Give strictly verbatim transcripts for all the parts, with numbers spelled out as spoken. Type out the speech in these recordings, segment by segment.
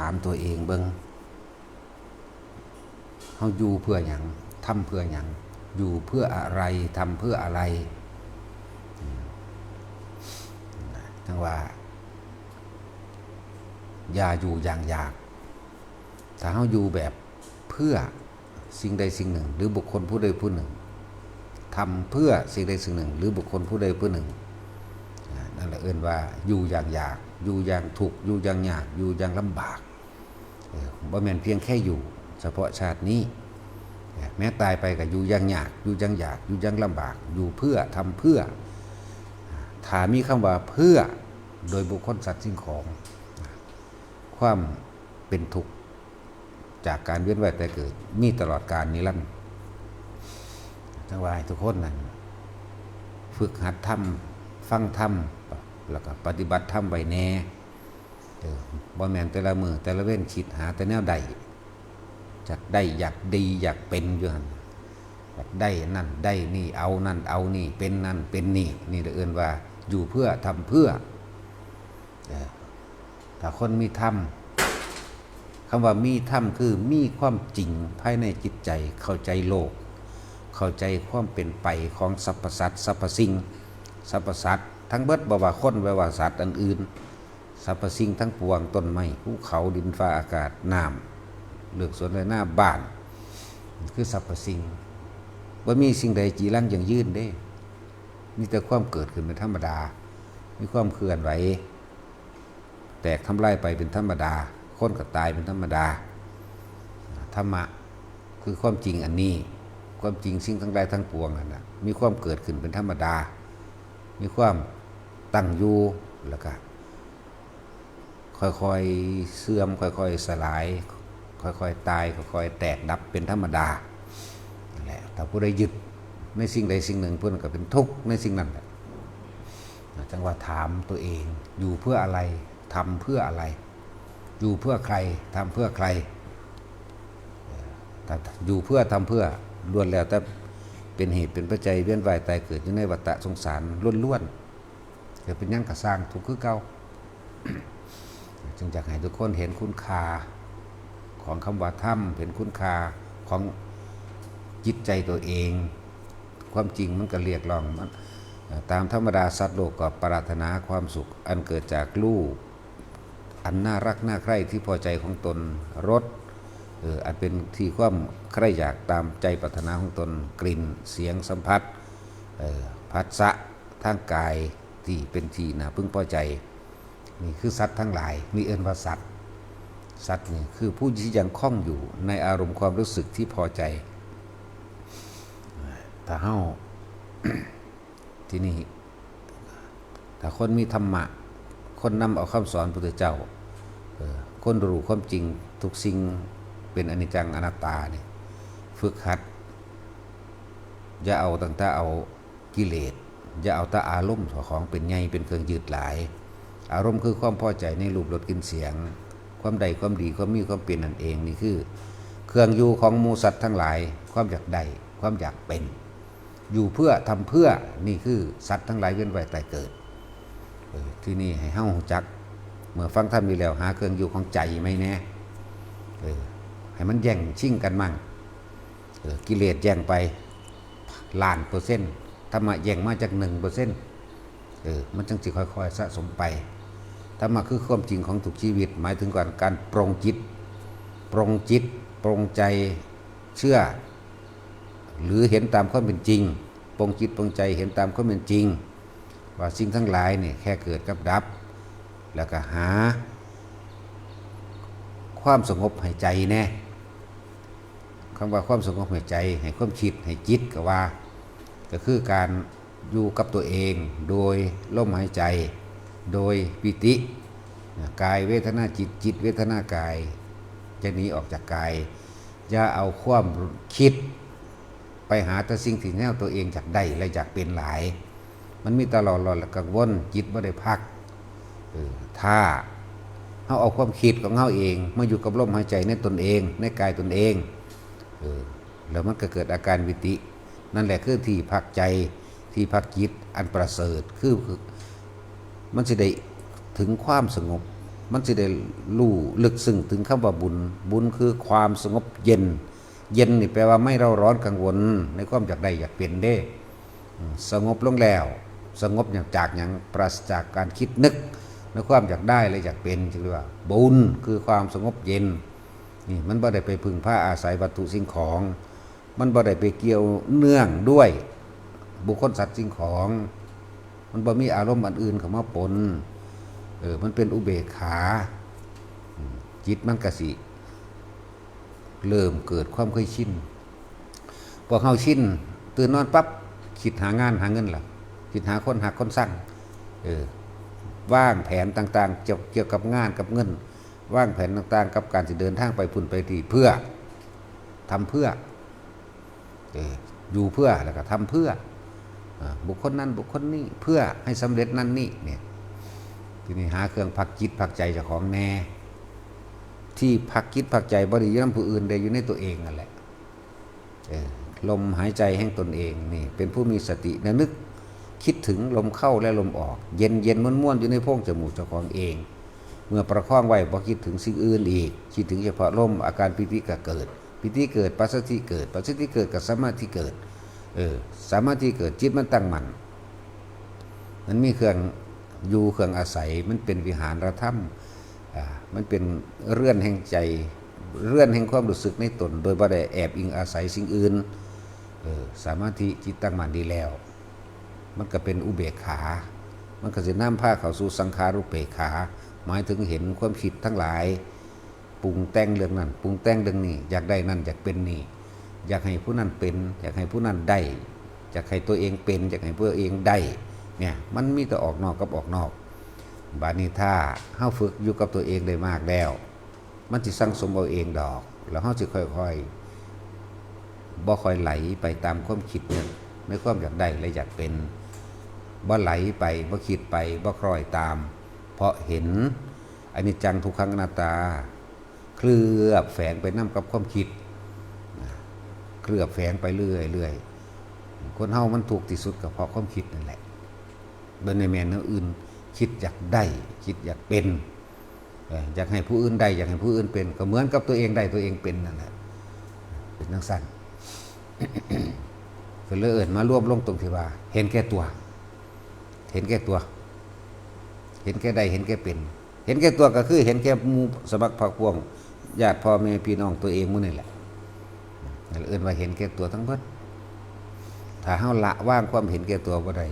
ามตัวเองเบิ่ง เฮาอยู่เพื่อหยัง ทำเพื่อหยัง อยู่เพื่ออะไร ทำเพื่ออะไร อืม จั่งว่า อย่าอยู่อย่างอยาก ถ้าเฮาอยู่แบบเพื่อสิ่งใดสิ่งหนึ่ง หรือบุคคลผู้ใดผู้หนึ่ง ทำเพื่อสิ่งใดสิ่งหนึ่ง หรือบุคคลผู้ใดผู้หนึ่ง อ่า นั่นแหละเอิ้นว่าอยู่อย่างอยาก อยู่อย่างทุกข์ อยู่อย่างยาก อยู่อย่างลำบาก เออ บ่แม่นเพียงแค่อยู่เฉพาะชาตินี้ เออ แม้ตายไปก็อยู่อย่างยาก อยู่อย่างยาก อยู่อย่างลำบาก อยู่เพื่อ ทำเพื่อ ถ้ามีคำว่าเพื่อ โดยบุคคลสัตว์สิ่งของ ความเป็นทุกข์จากการเวียนว่ายตายเกิดมีตลอดกาลนิรันดร์ จั่งว่าให้ทุกคนนั่น ฝึกหัดธรรม ฟังธรรม แล้วก็ปฏิบัติธรรมไว้แหน่ เออ บ่แม่นแต่ละมื้อแต่ละเว็นคิดหาแต่แนวได้ อยากได้ อยากดี อยากเป็นอยู่หั่น อยากได้นั่นได้นี่ เอานั่นเอานี่ เป็นนั่นเป็นนี่ นี่เอิ้นว่าอยู่เพื่อ ทำเพื่อ เออ ถ้าคนมีธรรม คำว่ามีธรรมคือมีความจริงภายในจิตใจ เข้าใจโลก เข้าใจความเป็นไปของสรรพสัตว์ สรรพสิ่ง สรรพสัตว์ทั้งเบิด บ่ว่าคน บ่ว่าสัตว์อันอื่น สรรพสิ่งทั้งปวง ต้นไม้ ภูเขา ดิน ฟ้า อากาศ น้ำ เลือกสวนไร่นา บ้าน คือสรรพสิ่ง บ่มีสิ่งใดจีรังยั่งยืนเด้ มีแต่ความเกิดขึ้นเป็นธรรมดา มีความเคลื่อนไหว แตกทำลายไปเป็นธรรมดา คนก็ตายเป็นธรรมดา ธรรมะคือความจริงอันนี้ ความจริงสิ่งทั้งหลายทั้งปวงนั่นน่ะ มีความเกิดขึ้นเป็นธรรมดา มีความตั้งอยู่ แล้วก็ ค่อยๆเสื่อม ค่อยๆสลาย ค่อยๆตาย ค่อยๆแตกดับเป็นธรรมดา นั่นแหละ ถ้าผู้ใดยึดในสิ่งใดสิ่งหนึ่ง ผู้นั้นก็เป็นทุกข์ในสิ่งนั้นแหละ จั่งว่าถามตัวเอง อยู่เพื่ออะไร ทำเพื่ออะไร อยู่เพื่อใคร ทำเพื่อใคร เอ่อ ถ้าอยู่เพื่อ ทำเพื่อ ล้วนแล้วแต่เป็นเหตุเป็นปัจจัยเวียนว่ายตายเกิดอยู่ในวัฏฏะสงสารล้วนๆ เกิดเป็นหยังก็ซ่างทุกข์คือเก่า จึงอยากให้ทุกคนเห็นคุณค่าของคำว่าธรรม เห็นคุณค่าของจิตใจตัวเอง ความจริงมันก็เรียกร้องมัน เอ่อ ตามธรรมดาสัตว์โลกก็ปรารถนาความสุขอันเกิดจากรูปอันน่ารักน่าใคร่ที่พอใจของตน รส เอ่อ อันเป็นที่ความใคร่อยากตามใจปรารถนาของตน กลิ่น เสียง สัมผัส เอ่อ ผัสสะทางกายที่เป็นที่น่าพึงพอใจ นี่คือสัตว์ทั้งหลาย นี่เอิ้นว่าสัตว์ สัตว์นี่คือผู้ที่ยังคล่องอยู่ในอารมณ์ความรู้สึกที่พอใจ ถ้าเฮา ทีนี้ ถ้าคนมีธรรมะ คนนำเอาคำสอนพุทธเจ้า เอ่อ คนรู้ความจริงทุกสิ่งเป็นอนิจจังอนัตตานี่ ฝึกหัด อย่าเอาตั้งแต่เอากิเลส อย่าเอาแต่อารมณ์ของเป็นใหญ่เป็นเครื่องยึดหลาย อารมณ์คือความพอใจในรูปรสกลิ่นเสียง ความได้ความดี ความมีความเป็นนั่นเอง นี่คือ เครื่องอยู่ของหมู่สัตว์ทั้งหลาย ความอยากได้ ความอยากเป็น อยู่เพื่อ ทำเพื่อ นี่คือสัตว์ทั้งหลายเวียนว่ายตายเกิด เออ ทีนี้ให้เฮารู้จัก เมื่อฟังธรรมนี้แล้ว หาเครื่องอยู่ของใจใหม่แหน่ เออ ให้มันแย่งชิงกันมั่ง เออ กิเลสแย่งไปล้านเปอร์เซ็นต์ ธรรมะแย่งมาจักหนึ่งเปอร์เซ็นต์ เออ มันจั่งสิค่อยๆสะสมไป ธรรมะคือความจริงของทุกชีวิต หมายถึงการ การปรงจิต ปรงจิต ปรงใจ เชื่อ หรือเห็นตามความเป็นจริง ปรงจิตปรงใจเห็นตามความเป็นจริง ว่าสิ่งทั้งหลายนี่แค่เกิดกับดับ แล้วก็หาความสงบให้ใจแหน่ คำว่าความสงบให้ใจ ให้ความคิด ให้จิตก็ว่า ก็คือการอยู่กับตัวเอง โดยลมหายใจ โดยปีติ กายเวทนาจิต จิตเวทนากาย จะหนีออกจากกาย อย่าเอาความคิดไปหาแต่สิ่งที่แนวตัวเองอยากได้และอยากเป็นหลาย มันมีแต่หลอนๆและกังวล จิตบ่ได้พัก เออ ถ้าเฮาเอาความคิดของเฮาเองมาอยู่กับลมหายใจในตนเอง ในกายตนเอง เออ แล้วมันก็เกิดอาการปีติ นั่นแหละคือที่พักใจ ที่พักจิตอันประเสริฐ คือ คือ มันสิได้ถึงความสงบ มันสิได้รู้ลึกซึ้งถึงคำว่าบุญ บุญคือความสงบเย็น เย็นนี่แปลว่าไม่เร่าร้อนกังวลในความอยากได้อยากเป็นเด้ อืม สงบลงแล้ว สงบอย่างจากหยัง ปราศจากการคิดนึกในความอยากได้และอยากเป็น จึงเรียกว่าบุญคือความสงบเย็น นี่มันบ่ได้ไปพึ่งพาอาศัยวัตถุสิ่งของ มันบ่ได้ไปเกี่ยวเนื่องด้วยบุคคลสัตว์สิ่งของ มันบ่มีอารมณ์อันอื่นเข้ามาปน เออ มันเป็นอุเบกขา อืม จิตมันกะสิ เริ่มเกิดความเคยชิน พวกเฮาชิน ตื่นนอนปั๊บ คิดหางานหาเงินล่ะ คิดหาคนฮักคนซัง เออ วางแผนต่างๆ เกี่ยว เกี่ยวกับงานกับเงิน วางแผนต่างๆ กับการสิเดินทางไปพุ้นไปนี่ เพื่อ ทำเพื่อ เออ อยู่เพื่อ แล้วก็ทำเพื่อ อ่า บุคคลนั้นบุคคลนี้ เพื่อให้สำเร็จนั่นนี่เนี่ย ทีนี้หาเครื่องพักจิตพักใจเจ้าของแน่ ที่พักจิตพักใจบ่ได้อยู่นำผู้อื่น ได้อยู่ในตัวเองนั่นแหละ เออ ลมหายใจแห่งตนเองนี่ เป็นผู้มีสติระลึก คิดถึงลมเข้าและลมออก เย็นเย็นม่วนม่วนๆ อยู่ในโพรงจมูกเจ้าของเอง เมื่อประคองไว้บ่คิดถึงสิ่งอื่นอีก คิดถึงเฉพาะลม อาการปีติก็เกิด ปีติเกิด ปัสสัทธิเกิด ปัสสัทธิเกิดกับสมาธิเกิด เออ สมาธิเกิด จิตมันตั้งมั่น มันมีเครื่องอยู่เครื่องอาศัย มันเป็นวิหารธรรม อ่า มันเป็นเรือนแห่งใจ เรือนแห่งความรู้สึกในตน โดยบ่ได้แอบอิงอาศัยสิ่งอื่น เออ สมาธิจิตตั้งมั่นดีแล้ว มันก็เป็นอุเบกขา มันก็สินำพาเข้าสู่สังขารุเปกขา หมายถึงเห็นความคิดทั้งหลาย ปรุงแต่งเรื่องนั้น ปรุงแต่งเรื่องนี้ อยากได้นั่น อยากเป็นนี่ อยากให้ผู้นั้นเป็น อยากให้ผู้นั้นได้ อยากให้ตัวเองเป็น อยากให้ตัวเองได้ เนี่ย มันมีแต่ออกนอกกับออกนอก บาดนี้ถ้าเฮาฝึกอยู่กับตัวเองได้มากแล้ว มันสิสั่งสมเอาเองดอก แล้วเฮาสิค่อยๆ บ่ค่อยไหลไปตามความคิดเนี่ย ในความอยากได้และอยากเป็น บ่ไหลไป บ่คิดไป บ่คล้อยตาม เพราะเห็นอนิจจังทุกขังอนัตตา เคลือบแฝงไปนำกับความคิด เคลือบแฝงไปเรื่อยๆ คนเฮามันทุกข์ที่สุดก็เพราะความคิดนั่นแหละ บ่ได้แม่นแนวอื่น คิดอยากได้ คิดอยากเป็น เอ่อ อยากให้ผู้อื่นได้ อยากให้ผู้อื่นเป็น ก็เหมือนกับตัวเองได้ตัวเองเป็นนั่นแหละ เป็นจั่งซั้น ก็เลยเอิ้นมารวมลงตรงที่ว่า เห็นแก่ตัว เห็นแก่ตัว เห็นแก่ได้ เห็นแก่เป็น เห็นแก่ตัวก็คือเห็นแก่หมู่สมัครพรรคพวก ญาติพ่อแม่พี่น้องตัวเองหมู่นี่แหละ นั่นเอิ้นว่าเห็นแก่ตัวทั้งเบิด ถ้าเฮาละวางความเห็นแก่ตัวบ่ได้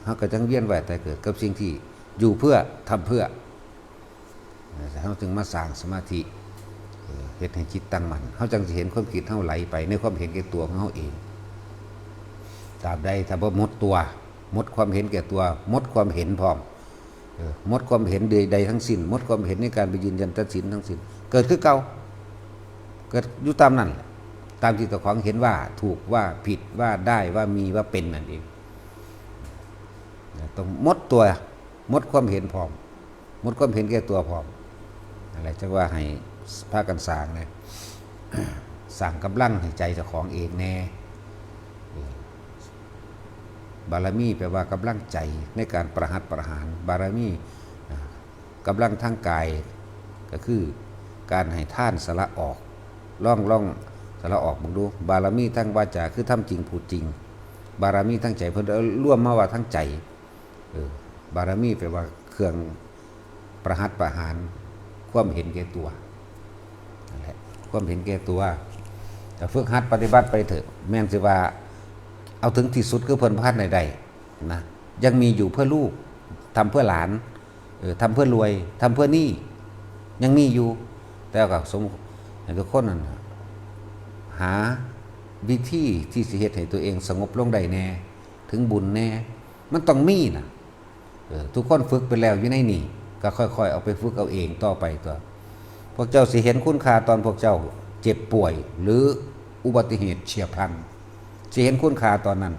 เฮาก็จั่งเวียนว่ายตายเกิดกับสิ่งที่อยู่เพื่อ ทำเพื่อ เฮาจึงมาสร้างสมาธิ เออ เฮ็ดให้จิตตั้งมั่น เฮาจั่งสิเห็นความคิดเฮาไหลไปในความเห็นแก่ตัวของเฮาเอง ตราบใดถ้าบ่หมดตัว หมดความเห็นแก่ตัว หมดความเห็นพร้อม เออ หมดความเห็นใดๆทั้งสิ้น หมดความเห็นในการไปยืนยันตัดสินทั้งสิ้น เกิดคือเก่า เกิดอยู่ตามนั่นแหละ ตามที่เจ้าของเห็นว่าถูก ว่าผิด ว่าได้ ว่ามี ว่าเป็นนั่นเอง ต้องหมดตัว หมดความเห็นพร้อม หมดความเห็นแก่ตัวพร้อม อะไรจั่งว่าให้พากันสร้างนะ สร้างกำลังให้ใจเจ้าของเองแน่ เออ บารมีแปลว่ากำลังใจในการประหัตประหาร บารมี อ่า กำลังทางกาย ก็คือการให้ทานสละออก ลอง ลองสละออกเบิ่งดู บารมีทางวาจา คือทำจริงพูดจริง บารมีทางใจ เพิ่นเอารวมมาว่าทางใจ เออ บารมีแปลว่าเครื่องประหัตประหารความเห็นแก่ตัว นั่นแหละ ความเห็นแก่ตัว ก็ฝึกหัดปฏิบัติไปเถอะ แม่นสิว่าเอาถึงที่สุดคือเพิ่นบ่ทันได้ได้นะ ยังมีอยู่เพื่อลูก ทำเพื่อหลาน เออ ทำเพื่อรวย ทำเพื่อหนี้ ยังมีอยู่ แต่ก็สม ให้ทุกคนนั่นน่ะ หาวิธีที่สิเฮ็ดให้ตัวเองสงบลงได้แน่ ถึงบุญแน่ มันต้องมีน่ะ เออ ทุกคนฝึกไปแล้วอยู่ในนี่ ก็ค่อยๆ เอาไปฝึกเอาเองต่อไปตัว พวกเจ้าสิเห็นคุณค่าตอนพวกเจ้าเจ็บป่วย หรืออุบัติเหตุเฉียบพลัน สิเห็นคุณค่าตอนนั้น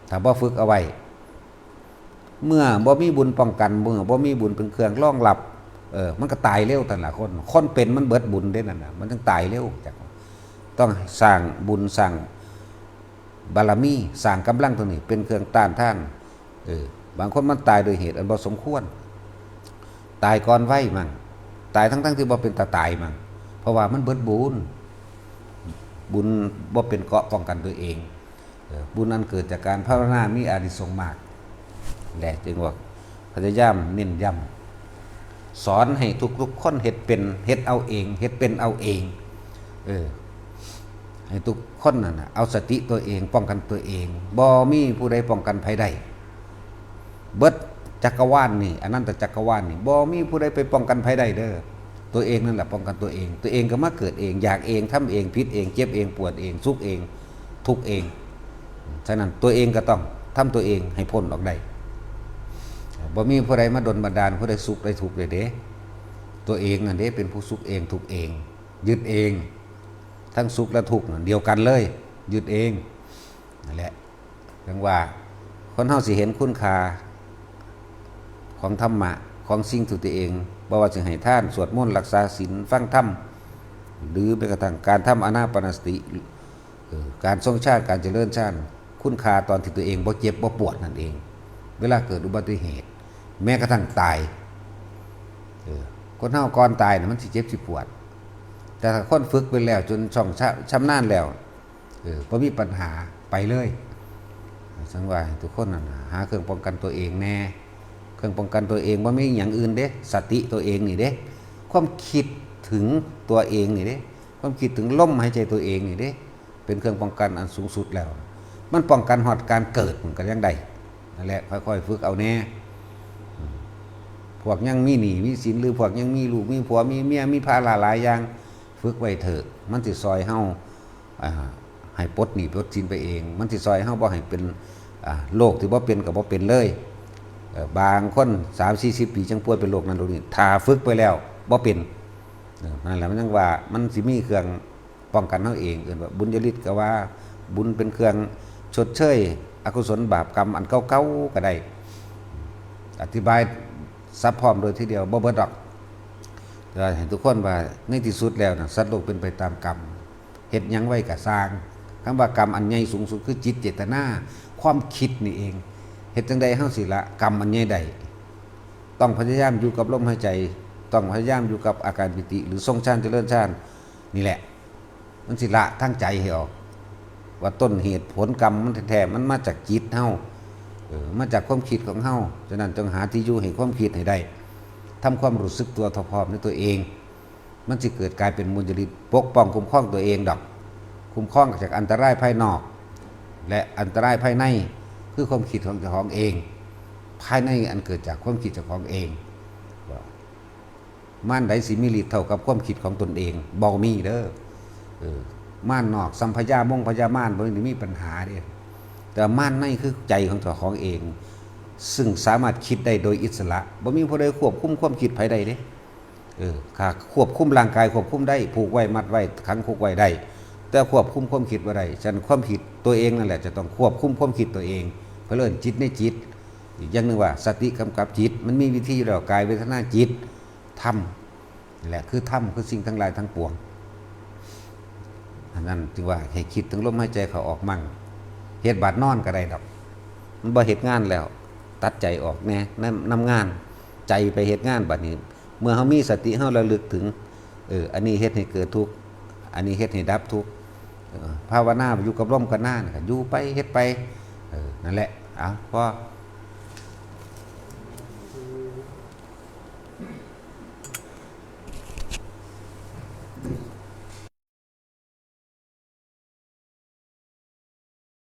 ถ้าบ่ฝึกเอาไว้ เมื่อบ่มีบุญป้องกัน เมื่อบ่มีบุญเป็นเครื่องรองรับ เออ มันก็ตายเร็วตันละคน คนเป็นมันเบิดบุญเด้นั่นน่ะ มันต้องตายเร็วจัก ต้องสร้างบุญสร้างบารมี สร้างกำลังตรงนี้ เป็นเครื่องต้านทาน เออ บางคนมันตายโดยเหตุอันบ่สมควร ตายก่อนวัยมั่ง ตายทั้งๆที่บ่เป็นตาตายมั่ง เพราะว่ามันเบิดบุญ บุญบ่เป็นเกราะป้องกันตัวเอง เออ บุญอันเกิดจากการภาวนามีอานิสงส์มาก และจึงว่าพยายามเน้นย้ำ สอนให้ทุกๆคนเฮ็ดเป็น เฮ็ดเอาเอง เฮ็ดเป็นเอาเอง เออ ให้ทุกคนนั่นน่ะ เอาสติตัวเอง ป้องกันตัวเอง บ่มีผู้ใดป้องกันไผได้ เบิดจักรวาลนี่ อนันตจักรวาลนี่ บ่มีผู้ใดไปป้องกันไผได้เด้อ ตัวเองนั่นแหละป้องกันตัวเอง ตัวเองก็มาเกิดเอง อยากเอง ทำเอง ผิดเอง เจ็บเอง ปวดเอง สุขเอง ทุกข์เอง ฉะนั้นตัวเองก็ต้องทำตัวเองให้พ้นออกได้ บ่มีผู้ใดมาดลบันดาลผู้ใดสุขได้ทุกข์ได้เด้ ตัวเองนั่นเด้เป็นผู้สุขเอง ทุกข์เอง ยึดเอง ทั้งสุขและทุกข์นั่นเดียวกันเลย ยึดเอง นั่นแหละ จั่งว่าคนเฮาสิเห็นคุณค่าของธรรมะ ของสิ่งที่ตัวเอง บ่ว่าสิให้ทาน สวดมนต์ รักษาศีล ฟังธรรม หรือแม้กระทั่งการทำอานาปานสติ เออ การทรงฌาน การเจริญฌาน คุณค่าตอนที่ตัวเองบ่เจ็บบ่ปวดนั่นเอง เวลาเกิดอุบัติเหตุ แม้กระทั่งตาย เออ คนเฮาก่อนตายน่ะมันสิเจ็บสิปวด แต่ถ้าคนฝึกไปแล้วจนช่องชะ- ชำนาญแล้ว เออ บ่มีปัญหา ไปเลย จั่งว่าให้ทุกคนนั่นน่ะ หาเครื่องป้องกันตัวเองแน่ เครื่องป้องกันตัวเองบ่มีอย่างอื่นเด้ สติตัวเองนี่เด้ ความคิดถึงตัวเองนี่เด้ ความคิดถึงลมหายใจตัวเองนี่เด้ เป็นเครื่องป้องกันอันสูงสุดแล้ว มันป้องกันฮอดการเกิดมันก็ยังได้ นั่นแหละ ค่อยๆฝึกเอาแน่ อืม พวกยังมีหนี้มีสิน หรือพวกยังมีลูกมีผัวมีเมีย มีภาระหลายอย่าง ฝึกไว้เถอะ มันสิซอยเฮา อ่า ให้ปลดหนี้ปลดสินไปเอง มันสิซอยเฮาบ่ให้เป็น อ่า โรคที่บ่เป็นก็บ่เป็นเลย เอ่อ บางคน สามสี่สิบปีจั่งป่วยเป็นโรคนั้นโรคนี้ ถ้าฝึกไปแล้วบ่เป็น เออ นั่นแหละ มันจั่งว่ามันสิมีเครื่องป้องกันเฮาเอง เอิ้นว่าบุญญาฤทธิ์ ก็ว่าบุญเป็นเครื่องชดเชยอกุศลบาปกรรมอันเก่าๆก็ได้ อธิบายสับพร้อมโดยทีเดียวบ่เบิดดอก แต่ว่าให้ทุกคนว่าในที่สุดแล้วน่ะ สัตว์โลกเป็นไปตามกรรม เฮ็ดหยังไว้ก็ซ่าง คำว่ากรรมอันใหญ่สูงสุดคือจิตเจตนา ความคิดนี่เอง เฮ็ดจั่งใดเฮาสิละกรรมอันใหญ่ได้ ต้องพยายามอยู่กับลมหายใจ ต้องพยายามอยู่กับอาการปีติ หรือทรงฌานเจริญฌาน นี่แหละ มันสิละทางใจให้ออก ว่าต้นเหตุผลกรรมมันแท้ๆ มันมาจากจิตเฮา เออ มาจากความคิดของเฮา ฉะนั้นจงหาที่อยู่ให้ความคิดให้ได้ ทำความรู้สึกตัวเท่าพร้อมในตัวเอง มันสิเกิดกลายเป็นบุญญาฤทธิ์ ปกป้องคุ้มครองตัวเองดอก คุ้มครองจากอันตรายภายนอก และอันตรายภายใน คือความคิดของเจ้าของเอง ภายในอันเกิดจากความคิดเจ้าของเอง มารใดสิมีฤทธิ์เท่ากับความคิดของตนเอง บ่มีเด้อ เออ มารนอก ส่ำพญามงพญามาร บ่ได้มีปัญหาเด้ แต่มารในคือใจของเจ้าของเอง ซึ่งสามารถคิดได้โดยอิสระ บ่มีผู้ใดควบคุมความคิดไผได้เด้ เออ ถ้าควบคุมร่างกายควบคุมได้ ผูกไว้มัดไว้ขังคุกไว้ได้ แต่ควบคุมความคิดบ่ได้ ฉะนั้นความคิดตัวเองนั่นแหละจะต้องควบคุมความคิดตัวเอง เพิ่นเอิ้นจิตในจิต อีกอย่างหนึ่งว่าสติกำกับจิต มันมีวิธีอยู่แล้ว กายเวทนาจิต ธรรม นี่แหละคือธรรม คือสิ่งทั้งหลายทั้งปวง อันนั้นจึงว่าให้คิดถึงลมหายใจเข้าออกมั่ง เฮ็ดบาดนอนก็ได้ดอก มันบ่เฮ็ดงานแล้ว ตัดใจออกแหน่ นำ- นำงาน ใจไปเฮ็ดงานบัดนี้ เมื่อเฮามีสติ เฮาระลึกถึง เออ อันนี้เฮ็ดให้เกิดทุกข์ อันนี้เฮ็ดให้ดับทุกข์ เออ ภาวนาอยู่กับลมกับนานก็อยู่ไป เฮ็ดไป เออ นั่นแหละ เอา พอ